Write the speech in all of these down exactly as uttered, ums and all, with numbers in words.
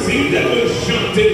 Si m te dwe chante,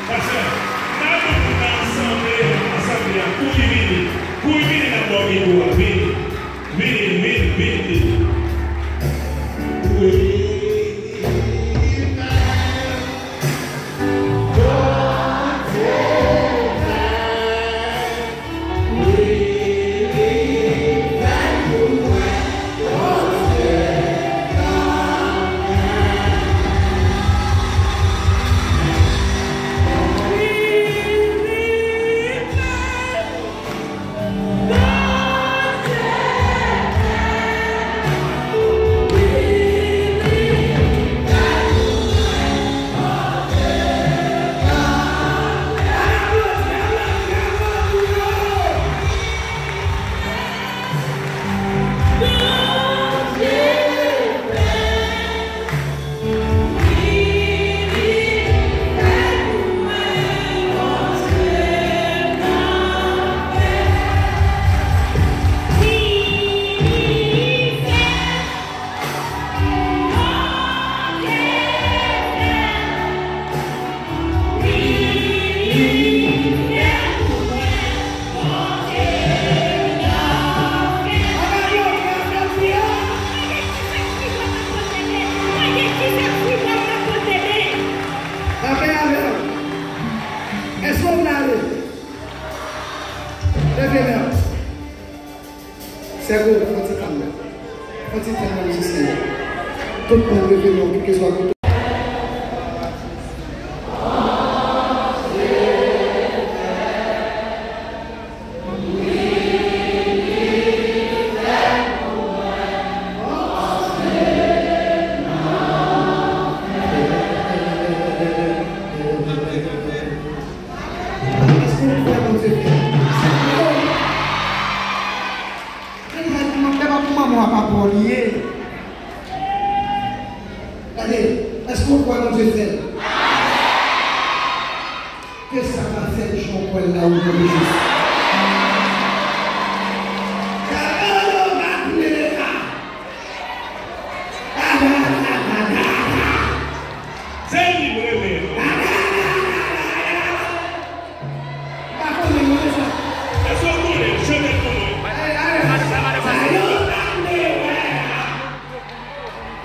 Pastè, n a yon moun nan asanble, asanble a, kouri vini. Kouri vini nan bò mikwo a, vini. Vini, vini, vini, vini. Leve men. Sègo, fè ti tan. Fè ti tan nan mizisyen yo. Tout moun leve men, kèlkeswa kote. Èske w kwè Bondye fè? Gade, gade, gade, pa pou manman w a pa pa w li ye. Gade, èske w kwè Bondye fè? Ke sa pa fèt jan w kwè l la, o non de Jezi. Gade yo, gade yo. Se li m renmen. Èske w konnen? Chante l pou mwen.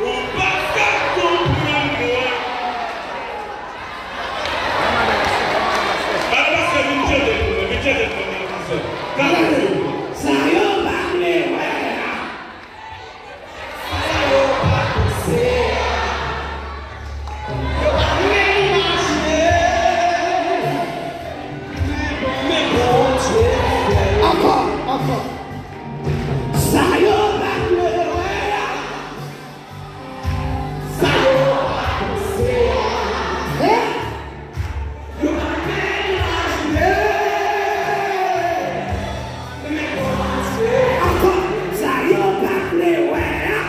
Ou pa ka konprann mwen. Al pase, vin chante l pou mwen, vin chante l pou mwen, al pase. Al pase. Sa yo pa vle wè a. Sa yo pa panse a. Yo pa menm imajine. Men Bondye fè. Ankò, ankò. Sa yo pa vle wè a. Sa yo pa panse a. Hein? Yo pa menm imajine. Men Bondye. Ankò, sa yo pa vle wè a.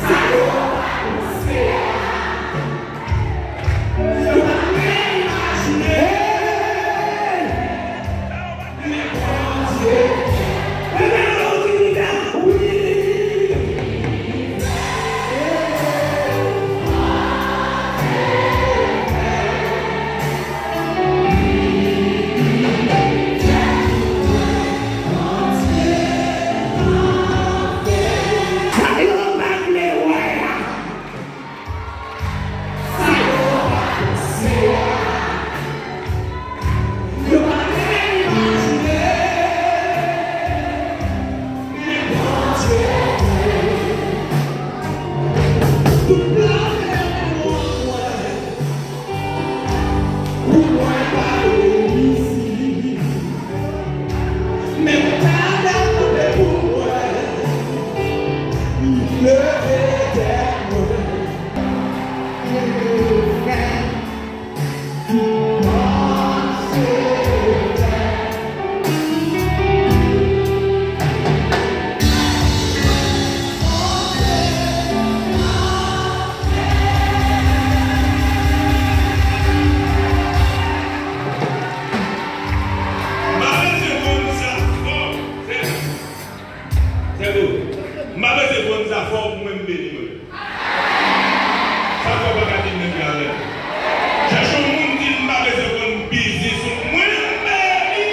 Sa yo pa panse a. Yo pa menm imajine. M pa bezwen konn sa fò, sè, sè Dou. M pa bezwen konn sa fò pou mwen m beni mwen. Sa fò pa ka di menm jan avè m. Chèche yon moun di l m pa bezwen konn biznis ou, mwen m beni.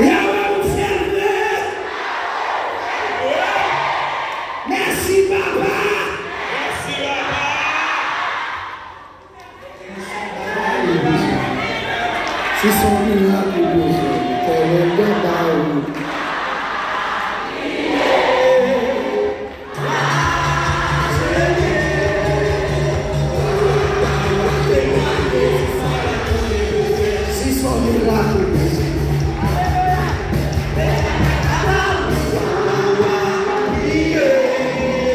Yahweh, ou sèvi. Mèsi, papa. Mèsi, papa. Si se yon mirak ou bezwen, Letènèl, mwen ba ou. Si se yon mirak ou bezwen.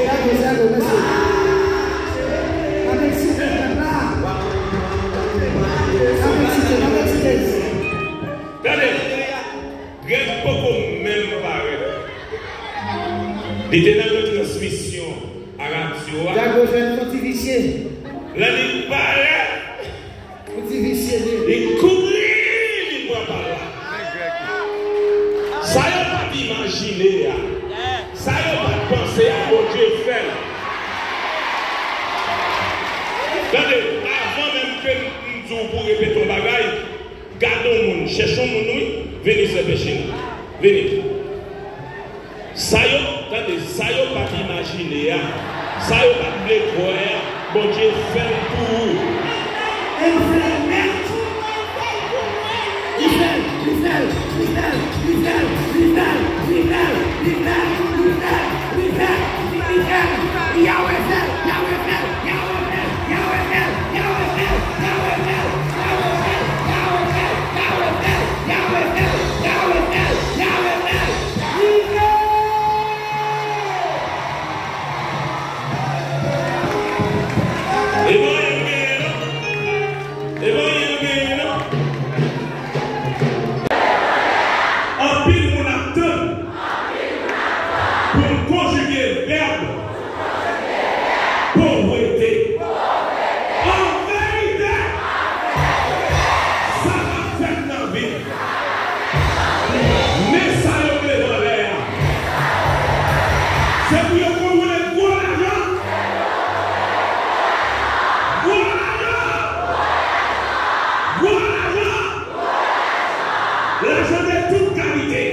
Gade, gade, mesye. N ap eksite pèp la. N ap eksite, n ap eksite. Tande, Grèg poko menm parèt. Li te nan yon transmisyon a radyo a. Gade, Jèn, yon ti visye. Lè li parèt, yon ti visye li. Li kouri, li pran pal la. Sa yo pa t imajine a, sa yo pa t panse a, Bondye fè l. Tande, avan menm ke m di w pou repete yon bagay, gade yon moun, chèche yon moun, wi. Vini, sè Pechina. Vini. Sa yo, tande, sa yo pa t imajine a, sa yo pa t vle kwè a, Bondye fè l pou ou. E l fè l nèt. Li fè l, li fè l, li fè l, li fè l, li fè l, li fè l, li fè l, li fè l, li fè l, li fè l, li fè l, Yahweh fè l, Yahweh fè l, Yahweh fè l. E pa anyen nou genyen non. E pa anyen nou genyen non. Anpil moun ap tann pou m konjige vèb povrete. An verite, sa k ap fèt nan vi m. Men sa yo vle m anlè a. Se pou yo kontwole gwo lajan. Gwo lajan. Gwo lajan. Lajan de tout kalite.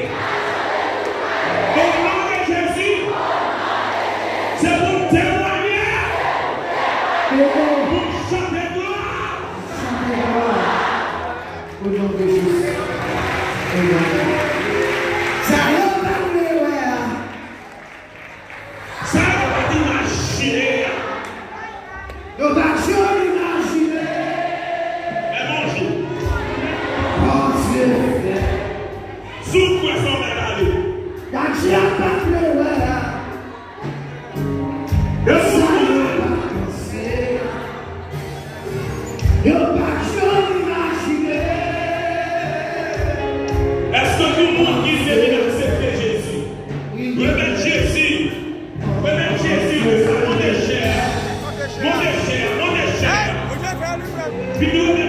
O non de Jezi, se pou m temwanye. Pou m chante glwa. Chante glwa. O non de Jezi. Sa yo pa vle wè a. Sa yo pa t imajine a. Yo pa janm imajine. Men bonjou. Bon, Si w kwè sa w mèt ale. Gad jan pa vle wè a. Yo sa yo pa panse. Yo pa janm imajine. Èske gen moun ki vle vin aksepte Jezi? Remèt Jezi. Remèt Jezi pou sa. Monte chè a. Monte chè a. Monte chè a. Vin